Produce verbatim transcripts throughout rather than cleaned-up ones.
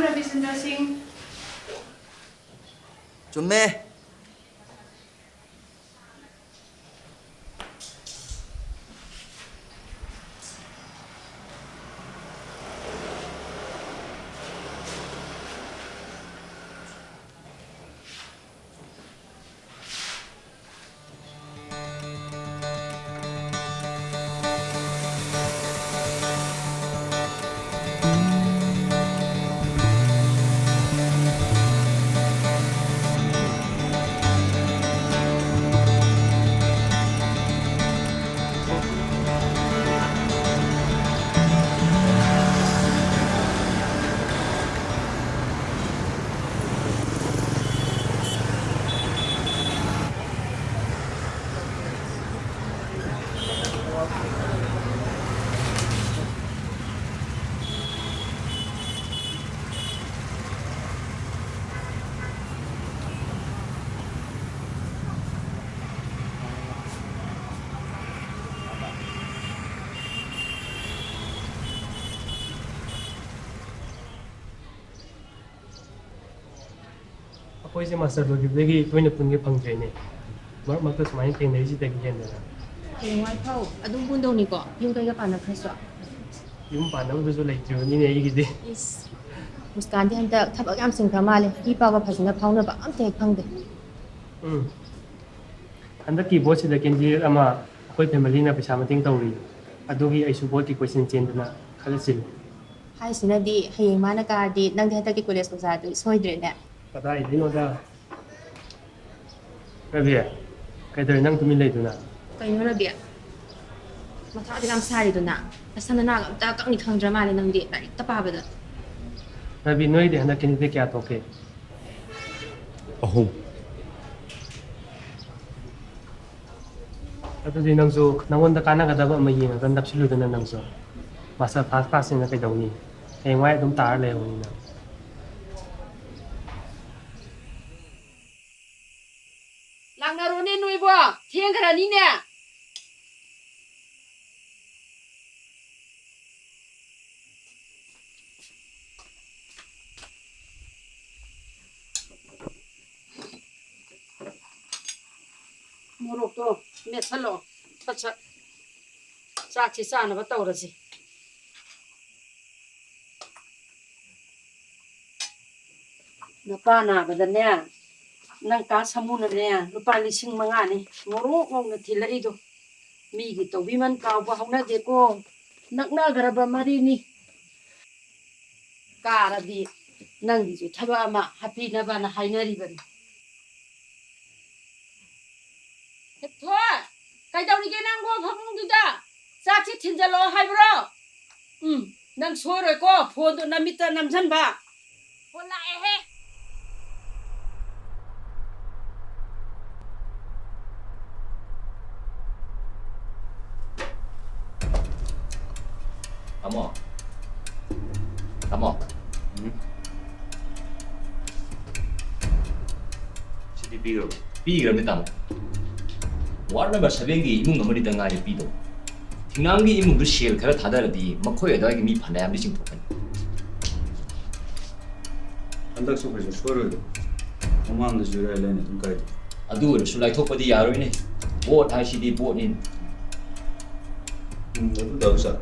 ꯔꯕꯤꯆꯟꯗ꯭ꯔ ꯁꯤꯡ꯫ ꯆꯨꯝꯃꯦ꯫ ꯑꯩꯈꯣꯏꯁꯦ ꯃꯥꯁꯇꯔ ꯂꯣꯏꯈꯤꯕꯗꯒꯤ ꯇꯣꯏꯅ ꯄꯨꯟꯒꯦ ꯐꯪꯗ꯭ꯔꯦꯅꯦ꯫ ꯃꯔꯛ ꯃꯔꯛꯇ ꯁꯨꯃꯥꯏꯅ ꯊꯦꯡꯅꯔꯤꯁꯤꯗꯒꯤ ꯍꯦꯟꯗꯅ꯫ ꯍꯌꯦꯡꯋꯥꯏ ꯐꯥꯎ ꯑꯗꯨꯝ ꯄꯨꯟꯗꯧꯅꯤꯀꯣ, ꯌꯨꯝ ꯀꯩꯒ ꯄꯥꯟꯅꯈ꯭ꯔꯁꯨ꯫ ꯌꯨꯝ ꯄꯥꯟꯅꯕꯗꯨꯁꯨ ꯂꯩꯇ꯭ꯔꯤꯕꯅꯤꯅꯦ ꯑꯩꯒꯤꯗꯤ꯫ ꯏꯁ, ꯃꯨꯁꯀꯥꯟꯗꯤ ꯍꯟꯗꯛ ꯊꯕꯛ ꯌꯥꯝ ꯆꯤꯟꯈ꯭ꯔ ꯃꯥꯜꯂꯦ꯫ ꯏ ꯄꯥꯎꯒ ꯐꯖꯅ ꯐꯥꯎꯅꯕ ꯑꯝꯇ ꯍꯦꯛ ꯐꯪꯗꯦ꯫ ꯎꯝ꯫ ꯍꯟꯗꯛꯀꯤ ꯚꯣꯠꯁꯤꯗ ꯀꯦꯟꯗꯤꯗꯦꯠ ꯑꯃ ꯑꯩꯈꯣꯏ ꯐꯦꯃꯤꯂꯤꯅ ꯄꯩꯁꯥ ꯃꯇꯦꯡ ꯇꯧꯔꯤ꯫ ꯑꯗꯨꯒꯤ ꯑꯩꯁꯨ ꯚꯣꯠꯀꯤ ꯀꯣꯏꯆꯦꯟ ꯆꯦꯟꯗꯅ ꯈꯜꯂꯁꯤꯅꯤ꯫ ꯍꯥꯏꯁꯤꯅꯗꯤ ꯍꯌꯦꯡ ꯃꯥꯅ ꯀꯥꯔꯗꯤ ꯅꯪꯗꯤ ꯍꯟꯗꯛꯀꯤ ꯀꯣꯂꯦꯖ ꯑꯣꯖꯥꯗꯨ ꯁꯣꯏꯗ꯭ꯔꯦꯅꯦ꯫ ꯀꯗꯥꯏꯗꯩꯅꯣꯗ꯫ ꯔꯕꯤ, ꯀꯩꯗꯧꯔꯤ ꯅꯪ ꯇꯨꯃꯤꯟ ꯂꯩꯗꯨꯅ? ꯀꯩꯅꯣ ꯔꯕꯤ? ꯃꯊꯥꯗꯤ ꯌꯥꯝ ꯁꯥꯔꯤꯗꯨꯅ? ꯅꯁꯥ ꯅꯅꯥꯒ ꯑꯝꯇ ꯀꯛꯅꯤ ꯈꯪꯗ꯭ꯔ ꯃꯥꯜꯂꯦ ꯅꯪꯗꯤ ꯂꯥꯏꯔꯤꯛꯇ ꯄꯥꯕꯗ꯫ ꯔꯕꯤ, ꯅꯣꯏꯗꯤ ꯍꯟꯗꯛ ꯀꯦꯟꯗꯤꯗꯦꯠ ꯀꯌꯥ ꯊꯣꯛꯀꯦ? ꯑꯍꯨꯝ꯫ ꯑꯗꯨꯗꯤ ꯅꯪꯁꯨ ꯅꯪꯉꯣꯟꯗ ꯀꯥꯟꯅꯒꯗꯕ ꯑꯃ ꯌꯦꯡꯉꯒ ꯅꯞꯁꯤꯜꯂꯨꯗꯅ ꯅꯪꯁꯨ꯫ ꯃꯥꯁꯇꯔ ꯐꯥꯁ ꯄꯥꯁꯁꯤꯅ ꯀꯩꯗꯧꯅꯤ? ꯍꯌꯦꯡꯋꯥꯏ ꯑꯗꯨꯝ ꯇꯥꯔ ꯂꯩꯍꯧꯅꯤ ꯅꯪ꯫ ꯂꯥꯛꯅꯔꯣꯅꯦ ꯅꯣꯏꯕꯣ, ꯊꯦꯡꯈ꯭ꯔꯅꯤꯅꯦ꯫ ꯃꯣꯔꯣꯛꯇꯣ ꯃꯦꯠꯁꯜꯂꯣ꯫ ꯁꯠ ꯁꯠ ꯆꯥꯛꯁꯤ ꯆꯥꯅꯕ ꯇꯧꯔꯁꯤ꯫ ꯅꯄꯥ ꯅꯥꯕꯗꯅꯦ, ꯅꯪ ꯀꯥ ꯁꯥꯃꯨꯅꯅꯦ ꯂꯨꯄꯥ ꯂꯤꯁꯤꯡ ꯃꯉꯥꯅꯤ ꯉꯧꯔꯣꯛ ꯉꯧꯅ ꯊꯤꯜꯂꯛꯏꯗꯣ꯫ ꯃꯤꯒꯤ ꯇꯧꯕꯤꯃꯟ ꯀꯥꯎꯕ ꯍꯧꯅꯗꯦꯀꯣ꯫ ꯅꯛꯅꯈ꯭ꯔꯕ ꯃꯔꯤꯅꯤ꯫ ꯀꯥꯔꯗꯤ ꯅꯪꯒꯤꯁꯨ ꯊꯕꯛ ꯑꯃ ꯍꯥꯞꯄꯤꯅꯕꯅ ꯍꯥꯏꯅꯔꯤꯕꯅꯤ꯫ ꯍꯦꯊꯣꯏ, ꯀꯩꯗꯧꯔꯤꯒꯦ ꯅꯪꯕꯣ ꯐꯃꯨꯡꯗꯨꯗ? ꯆꯥꯛꯁꯤ ꯊꯤꯟꯖꯜꯂꯛꯑꯣ ꯍꯥꯏꯕ꯭ꯔꯣ? ꯎꯝ, ꯅꯪ ꯁꯣꯏꯔꯣꯏꯀꯣ ꯐꯣꯟꯗꯣ ꯅꯃꯤꯠꯇ ꯅꯝꯁꯤꯟꯕ꯫ ꯐꯣꯟ ꯂꯥꯛꯑꯦꯍꯦ꯫ ꯇꯥꯃꯣ꯫ ꯇꯥꯃꯣ꯫ ꯎꯝ? ꯁꯤꯗꯤ ꯄꯤꯈ꯭ꯔꯕꯣ? ꯄꯤꯈ꯭ꯔꯕꯅꯤ, ꯇꯥꯃꯣ꯫ ꯋꯥꯔꯗ ꯅꯝꯕꯔ ꯁꯚꯦꯟꯒꯤ ꯏꯃꯨꯡ ꯑꯃꯅꯤꯗ ꯉꯥꯏꯔꯦ ꯄꯤꯗꯧ꯫ ꯊꯤꯡꯅꯥꯡꯒꯤ ꯏꯃꯨꯡꯗꯨ ꯁꯦꯜ ꯈꯔ ꯊꯥꯗꯔꯗꯤ ꯃꯈꯣꯏ ꯑꯗꯨꯋꯥꯏꯒꯤ ꯃꯤ ꯐꯅꯌꯥꯝꯗꯤ ꯆꯤꯡꯊꯣꯛꯀꯅꯤ꯫ ꯍꯟꯗꯛꯁꯨ ꯀꯩꯁꯨ ꯁꯣꯏꯔꯣꯏꯗ꯫ ꯃꯃꯥꯡꯗꯁꯨ ꯏꯔꯥꯏ ꯂꯥꯏꯅ ꯑꯗꯨꯝ ꯀꯥꯏꯗ꯫ ꯑꯗꯨ ꯑꯣꯏꯔꯁꯨ ꯂꯥꯏꯊꯣꯛꯄꯗꯤ ꯌꯥꯔꯣꯏꯅꯦ꯫ ꯚꯣꯠ ꯍꯥꯏꯁꯤꯗꯤ ꯚꯣꯠꯅꯤ꯫ ꯎꯝ, ꯑꯗꯨ ꯇꯧ ꯁꯥꯔ꯫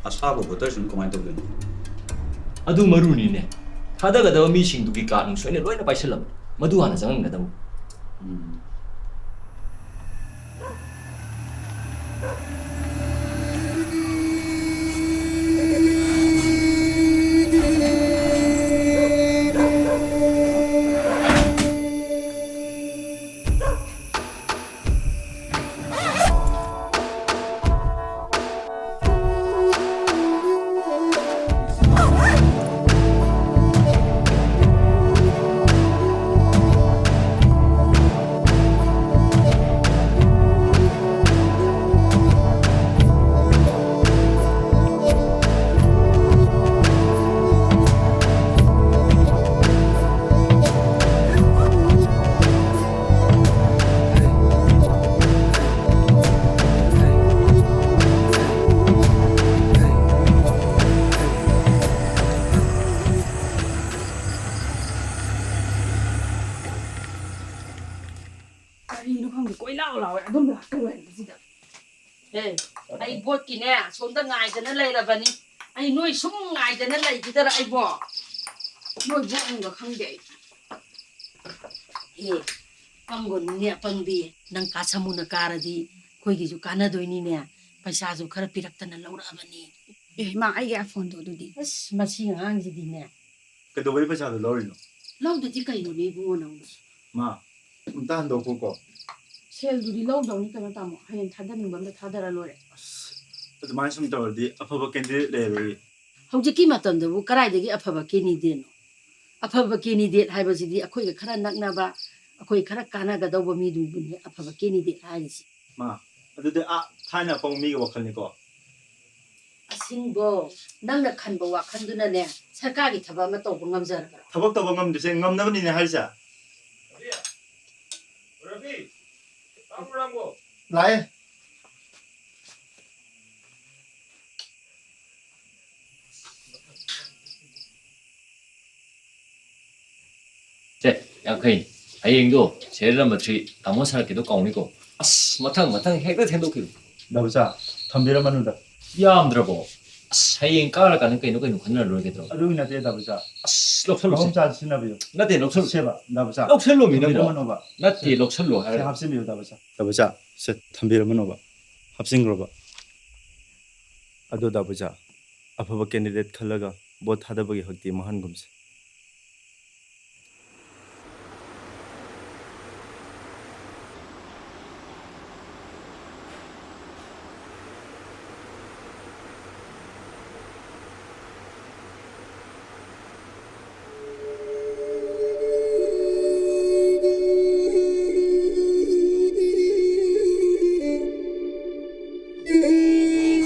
ꯑꯁꯥꯕ ꯚꯣꯇꯔꯁꯤꯡ ꯀꯃꯥꯏꯅ ꯇꯧꯗꯣꯏꯅꯣ? ꯑꯗꯨ ꯃꯔꯨꯅꯤꯅꯦ꯫ ꯊꯥꯗꯒꯗꯕ ꯃꯤꯁꯤꯡꯗꯨꯒꯤ ꯀꯥꯔꯗ ꯅꯨꯡ ꯁꯣꯏꯅ ꯂꯣꯏꯅ ꯄꯥꯏꯁꯜꯂꯝꯃꯨ꯫ ꯃꯗꯨ ꯍꯥꯟꯅ ꯆꯪꯍꯟꯒꯗꯕ꯫ ꯎꯝ꯫ ꯀꯩꯅꯣ ꯈꯪꯗꯦ, ꯀꯣꯏ ꯂꯥꯎ ꯂꯥꯎꯋꯦ ꯑꯗꯨꯝ ꯂꯥꯛꯇ ꯂꯩꯔꯝꯕꯁꯤꯗ꯫ ꯑꯦ, ꯑꯩ ꯚꯣꯠꯀꯤꯅꯦ ꯑꯁꯣꯝꯗ ꯉꯥꯏꯗꯅ ꯂꯩꯔꯕꯅꯤ꯫ ꯑꯩ ꯅꯣꯏ ꯁꯨꯝ ꯉꯥꯏꯗꯅ ꯂꯩꯈꯤꯗꯔ ꯑꯩꯕꯣ? ꯅꯣꯏ ꯚꯣꯠ ꯅꯨꯡꯒ ꯈꯪꯗꯦ ꯑꯩ꯫ ꯑꯦ, ꯄꯪꯒꯅꯨꯅꯦ ꯑꯄꯪꯕꯤ꯫ ꯅꯪ ꯀꯥ ꯁꯃꯨꯅ ꯀꯥꯔꯗꯤ ꯑꯩꯈꯣꯏꯒꯤꯁꯨ ꯀꯥꯟꯅꯗꯣꯏꯅꯤꯅꯦ꯫ ꯄꯩꯁꯥꯁꯨ ꯈꯔ ꯄꯤꯔꯛꯇꯅ ꯂꯧꯔꯛꯑꯕꯅꯤ꯫ ꯑꯦ ꯃꯥ, ꯑꯩꯒꯤ ꯑꯥꯏꯐꯣꯟꯗꯣ ꯑꯗꯨꯗꯤ꯫ ꯑꯁ, ꯃꯁꯤ ꯑꯉꯥꯡꯁꯤꯗꯤꯅꯦ꯫ ꯀꯩꯗꯧꯕꯩ ꯄꯩꯁꯥꯗꯣ ꯂꯧꯔꯤꯅꯣ? ꯂꯧꯗꯗꯤ ꯀꯩꯅꯣꯅꯦ ꯏꯕꯨꯡꯉꯣ ꯅꯪꯕꯨ? ꯃꯥ, ꯑꯝꯇ ꯍꯟꯗꯣꯛꯈꯣꯀꯣ꯫ ꯁꯦꯜꯗꯨꯗꯤ ꯂꯧꯗꯧꯅꯤ ꯀꯩꯅꯣ ꯇꯥꯃꯣ, ꯍꯌꯦꯡ ꯊꯥꯗꯅꯤꯡꯕ ꯑꯝꯇ ꯊꯥꯗꯔ ꯂꯣꯏꯔꯦ꯫ ꯑꯁ, ꯑꯗꯨꯃꯥꯏꯅ ꯁꯨꯝ ꯇꯧꯔꯗꯤ ꯑꯐꯕ ꯀꯦꯟꯗꯤꯗꯦꯠ ꯂꯩꯔꯔꯣꯏꯌꯦ꯫ ꯍꯧꯖꯤꯛꯀꯤ ꯃꯇꯝꯗꯕꯨ ꯀꯗꯥꯏꯗꯒꯤ ꯑꯐꯕ ꯀꯦꯟꯗꯤꯗꯦꯠꯅꯣ? ꯑꯐꯕ ꯀꯦꯟꯗꯤꯗꯦꯠ ꯍꯥꯏꯕꯁꯤꯗꯤ ꯑꯩꯈꯣꯏꯒ ꯈꯔ ꯅꯛꯅꯕ, ꯑꯩꯈꯣꯏ ꯈꯔ ꯀꯥꯟꯅꯒꯗꯧꯕ ꯃꯤꯗꯨꯕꯨꯅꯦ ꯑꯐꯕ ꯀꯦꯟꯗꯤꯗꯦꯠ ꯍꯥꯏꯔꯤꯁꯤ꯫ ꯃꯥ, ꯑꯗꯨꯗꯤ ꯑꯥ ꯊꯥꯏꯅ ꯑꯄꯪꯕ ꯃꯤꯒꯤ ꯋꯥꯈꯜꯅꯤꯀꯣ꯫ ꯑꯁꯤꯡꯕꯣ, ꯅꯪꯅ ꯈꯟꯕ ꯋꯥꯈꯜꯗꯨꯅꯅꯦ ꯁꯔꯀꯥꯔꯒꯤ ꯊꯕꯛ ꯑꯃ ꯇꯧꯕ ꯉꯝꯖꯔꯕ꯭ꯔꯥ? ꯊꯕꯛ ꯇꯧꯕ ꯉꯝꯗ꯭ꯔꯤꯁꯦ ꯉꯝꯅꯕꯅꯤꯅꯦ ꯍꯥꯏꯔꯤꯁꯦ꯫ ꯂꯥꯛꯑꯦ꯫ ꯁꯦ, ꯌꯥꯡꯈꯩ꯫ ꯍꯌꯦꯡꯗꯣ serial number three ꯇꯥꯃꯣ ꯁꯥꯔꯛꯀꯤꯗꯣ ꯀꯥꯎꯅꯤꯀꯣ꯫ ꯑꯁ, ꯃꯊꯪ ꯃꯊꯪ ꯍꯦꯛꯇ ꯊꯦꯡꯗꯣꯛꯈꯤꯕ꯫ ꯗꯥꯕꯨꯆꯥ, ꯊꯝꯕꯤꯔꯝꯃꯅꯨꯗ꯫ ꯌꯥꯝꯗ꯭ꯔꯕꯣ? ꯑꯁ, ꯍꯌꯦꯡ ꯀꯥꯔꯀꯥꯟꯗ ꯀꯩꯅꯣ ꯀꯩꯅꯣ ꯈꯟꯅꯔ ꯂꯣꯏꯔꯦ ꯀꯩꯗꯧꯔꯒꯦ? ꯑꯗꯨꯒꯤ ꯅꯠꯇꯦ ꯗꯥꯕꯨꯆꯥ꯫ ꯑꯁ, ꯂꯧꯁꯜꯂꯨꯁꯦ꯫ ꯃꯍꯣꯝ ꯆꯥ ꯁꯤꯖꯤꯟꯅꯕꯤꯌꯨ꯫ ꯅꯠꯇꯦ, ꯂꯧꯁꯜꯂꯨ꯫ ꯁꯦꯕ, ꯗꯥꯕꯨꯆꯥ꯫ ꯂꯧꯁꯜꯂꯣ ꯃꯤ ꯅꯪꯕꯣ꯫ ꯊꯝꯕꯤꯔꯝꯃꯅꯣꯕ꯫ ꯅꯠꯇꯦ, ꯂꯧꯁꯜꯂꯣ ꯁꯦ ꯍꯥꯏꯔꯒ꯫ ꯍꯥꯞꯆꯤꯟꯕꯤꯌꯨ ꯗꯥꯕꯨꯆꯥ꯫ ꯗꯥꯕꯨꯆꯥ, ꯁꯦ ꯊꯝꯕꯤꯔꯝꯃꯅꯣꯕ꯫ ꯍꯥꯞꯆꯤꯟꯈ꯭ꯔꯣꯕ꯫ ꯑꯗꯣ ꯗꯥꯕꯨꯆꯥ, ꯑꯐꯕ candidate ꯈꯜꯂꯒ vote ꯊꯥꯗꯕꯒꯤ ꯍꯛꯇꯤ ꯃꯥꯡꯍꯟꯒꯨꯝꯁꯦ꯫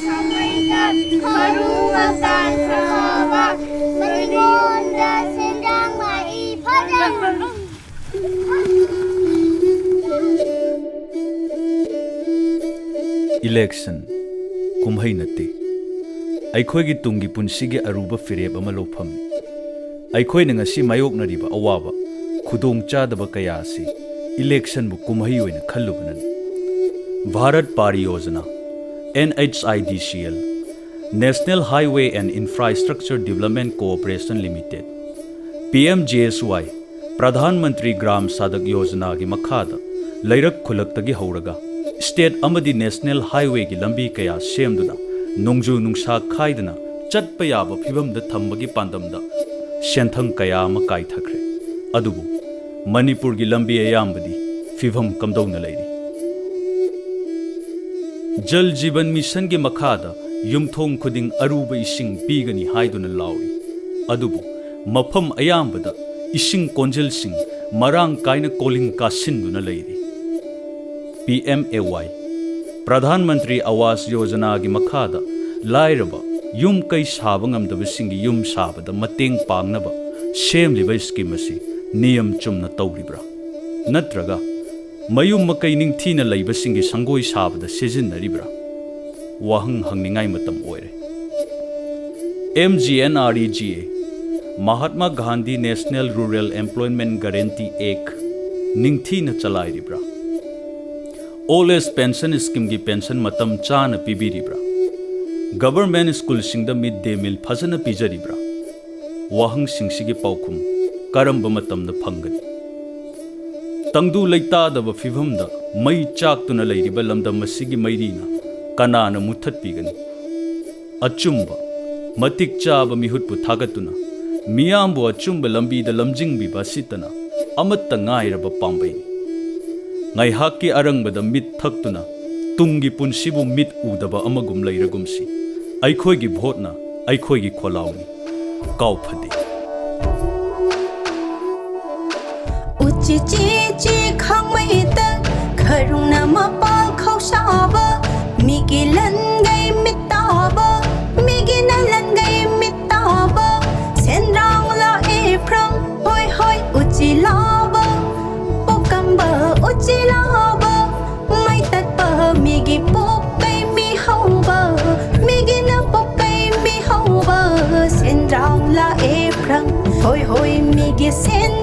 ꯈꯥꯕꯩꯗ ꯈꯔꯨ ꯃꯇꯥꯟ ꯐꯕ, ꯃꯩꯉꯣꯟꯗ ꯁꯦꯟꯖꯥꯡ ꯃꯍꯤ ꯐꯖꯅ꯫ Election ꯀꯨꯝꯍꯩ ꯅꯠꯇꯦ꯫ ꯑꯩꯈꯣꯏꯒꯤ ꯇꯨꯡꯒꯤ ꯄꯨꯟꯁꯤꯒꯤ ꯑꯔꯨꯕ ꯐꯤꯔꯦꯞ ꯑꯃ ꯂꯧꯐꯝꯅꯤ꯫ ꯑꯩꯈꯣꯏꯅ ꯉꯁꯤ ꯃꯥꯌꯣꯛꯅꯔꯤꯕ ꯑꯋꯥꯕ, ꯈꯨꯗꯣꯡꯆꯥꯗꯕ ꯀꯌꯥ ꯑꯁꯤ ꯏꯂꯦꯛꯁꯟꯕꯨ ꯀꯨꯝꯍꯩ ꯑꯣꯏꯅ ꯈꯜꯂꯨꯕꯅꯅꯤ꯫ ꯚꯥꯔꯠ ꯄꯥꯔꯤ Yojana, NHIDCL, National Highway and Infrastructure Development Corporation Limited, PMGSY, Pradhan Mantri gram ꯁꯥꯗꯛ ꯌꯣꯖꯅꯥꯒꯤ ꯃꯈꯥꯗ ꯂꯩꯔꯛ ꯈꯨꯜꯂꯛꯇꯒꯤ ꯍꯧꯔꯒ ꯁ꯭ꯇꯦꯠ ꯑꯃꯗꯤ ꯅꯦꯁꯅꯦꯜ ꯍꯥꯏꯋꯦꯒꯤ ꯂꯝꯕꯤ ꯀꯌꯥ ꯁꯦꯝꯗꯨꯅ ꯅꯣꯡꯖꯨ ꯅꯨꯡꯁꯥ ꯈꯥꯏꯗꯅ ꯆꯠꯄ ꯌꯥꯕ ꯐꯤꯚꯝꯗ ꯊꯝꯕꯒꯤ ꯄꯥꯟꯗꯝꯗ ꯁꯦꯟꯊꯪ ꯀꯌꯥ ꯑꯃ ꯀꯥꯏꯊꯈ꯭ꯔꯦ꯫ ꯑꯗꯨꯕꯨ ꯃꯅꯤꯄꯨꯔꯒꯤ ꯂꯝꯕꯤ ꯑꯌꯥꯝꯕꯗꯤ ꯐꯤꯚꯝ ꯀꯝꯗꯧꯅ ꯂꯩꯔꯤ? ꯖꯜ ꯖꯤꯕꯟ ꯃꯤꯁꯟꯒꯤ ꯃꯈꯥꯗ ꯌꯨꯝꯊꯣꯡ ꯈꯨꯗꯤꯡ ꯑꯔꯨꯕ ꯏꯁꯤꯡ ꯄꯤꯒꯅꯤ ꯍꯥꯏꯗꯨꯅ ꯂꯥꯎꯔꯤ꯫ ꯑꯗꯨꯕꯨ ꯃꯐꯝ ꯑꯌꯥꯝꯕꯗ ꯏꯁꯤꯡ ꯀꯣꯟꯖꯦꯜꯁꯤꯡ ꯃꯔꯥꯡ ꯀꯥꯏꯅ ꯀꯣꯂꯤꯡ ꯀꯥꯁꯤꯟꯗꯨꯅ ꯂꯩꯔꯤ꯫ PMAY, ꯄ꯭ꯔꯙꯥꯟ ꯃꯟꯇ꯭ꯔꯤ ꯑꯋꯥꯁ ꯌꯣꯖꯅꯥꯒꯤ ꯃꯈꯥꯗ ꯂꯥꯏꯔꯕ ꯌꯨꯝ ꯀꯩ ꯁꯥꯕ ꯉꯝꯗꯕꯁꯤꯡꯒꯤ ꯌꯨꯝ ꯁꯥꯕꯗ ꯃꯇꯦꯡ ꯄꯥꯡꯅꯕ ꯁꯦꯝꯂꯤꯕ ꯁ꯭ꯀꯤꯝ ꯑꯁꯤ ꯅꯤꯌꯝ ꯆꯨꯝꯅ ꯇꯧꯔꯤꯕ꯭ꯔꯥ? ꯅꯠꯇ꯭ꯔꯒ ꯃꯌꯨꯝ ꯃꯀꯩ ꯅꯤꯡꯊꯤꯅ ꯂꯩꯕꯁꯤꯡꯒꯤ ꯁꯪꯒꯣꯏ ꯁꯥꯕꯗ ꯁꯤꯖꯤꯟꯅꯔꯤꯕ꯭ꯔꯥ? ꯋꯥꯍꯪ ꯍꯪꯅꯤꯡꯉꯥꯏ ꯃꯇꯝ ꯑꯣꯏꯔꯦ꯫ MGNREGA, Mahatma Gandhi national rural employment guarantee act ꯅꯤꯡꯊꯤꯅ ꯆꯂꯥꯏꯔꯤꯕ꯭ꯔꯥ? ꯑꯣꯜ ꯑꯦꯖ ꯄꯦꯟꯁꯟ ꯁ꯭ꯀꯤꯝꯒꯤ ꯄꯦꯟꯁꯟ ꯃꯇꯝ ꯆꯥꯅ ꯄꯤꯕꯤꯔꯤꯕ꯭ꯔꯥ? ꯒꯚꯔꯟꯃꯦꯟꯠ ꯁ꯭ꯀꯨꯜꯁꯤꯡꯗ ꯃꯤꯗ ꯗꯦ ꯃꯤꯜ ꯐꯖꯅ ꯄꯤꯖꯔꯤꯕ꯭ꯔꯥ? ꯋꯥꯍꯪꯁꯤꯡꯁꯤꯒꯤ ꯄꯥꯎꯈꯨꯝ ꯀꯔꯝꯕ ꯃꯇꯝꯗ ꯐꯪꯒꯅꯤ? ꯇꯪꯗꯨ ꯂꯩꯇꯥꯗꯕ ꯐꯤꯚꯝꯗ ꯃꯩ ꯆꯥꯛꯇꯨꯅ ꯂꯩꯔꯤꯕ ꯂꯝꯗꯝ ꯑꯁꯤꯒꯤ ꯃꯩꯔꯤꯅ ꯀꯅꯥꯅ ꯃꯨꯠꯊꯠꯄꯤꯒꯅꯤ? ꯑꯆꯨꯝꯕ, ꯃꯇꯤꯛ ꯆꯥꯕ ꯃꯤꯍꯨꯠꯄꯨ ꯊꯥꯒꯠꯇꯨꯅ ꯃꯤꯌꯥꯝꯕꯨ ꯑꯆꯨꯝꯕ ꯂꯝꯕꯤꯗ ꯂꯝꯖꯤꯡꯕꯤꯕ ꯑꯁꯤꯇꯅ ꯑꯃꯠꯇ ꯉꯥꯏꯔꯕ ꯄꯥꯝꯕꯩꯅꯤ꯫ ꯉꯥꯏꯍꯥꯛꯀꯤ ꯑꯔꯪꯕꯗ ꯃꯤꯠ ꯊꯛꯇꯨꯅ ꯇꯨꯡꯒꯤ ꯄꯨꯟꯁꯤꯕꯨ ꯃꯤꯠ ꯎꯗꯕ ꯑꯃꯒꯨꯝ ꯂꯩꯔꯒꯨꯝꯁꯤ꯫ ꯑꯩꯈꯣꯏꯒꯤ ꯚꯣꯠꯅ ꯑꯩꯈꯣꯏꯒꯤ ꯈꯣꯜꯂꯥꯎꯅꯤ꯫ ꯀꯥꯎꯐꯗꯦ꯫ ꯎꯆꯤ ꯆꯤ ꯆꯤ ꯈꯪꯃꯩꯇ ꯈꯔꯨꯡꯅ ꯃꯄꯥꯜ ꯈꯧꯁꯥꯕ ꯃꯤꯒꯤ ꯂꯟꯒꯩ ꯃꯤꯠ ꯇꯥꯕ ꯃꯤꯒꯤ ꯅꯂꯟꯒꯩ ꯃꯤꯠ ꯇꯥꯕ ꯁꯦꯟꯗ꯭ꯔꯥꯡ ꯂꯥꯛꯑꯦ ꯐ꯭ꯔꯝ ꯍꯣꯏ ꯍꯣꯏ ꯎꯆꯤ ꯂꯥꯕ ꯄꯣꯛꯀꯝꯕ ꯎꯆꯤ ꯂꯥꯕ ꯃꯩ ꯇꯠꯄ ꯃꯤꯒꯤ ꯄꯣꯛꯀꯩ ꯃꯤ ꯍꯧꯕ ꯃꯤꯒꯤꯅ ꯄꯣꯛꯀꯩ ꯃꯤ ꯍꯧꯕ ꯁꯦꯟꯗ꯭ꯔꯥꯡ ꯂꯥꯛꯑꯦ ꯐ꯭ꯔꯝ ꯍꯣꯏ ꯍꯣꯏ ꯃꯤꯒꯤ ꯁꯦꯟ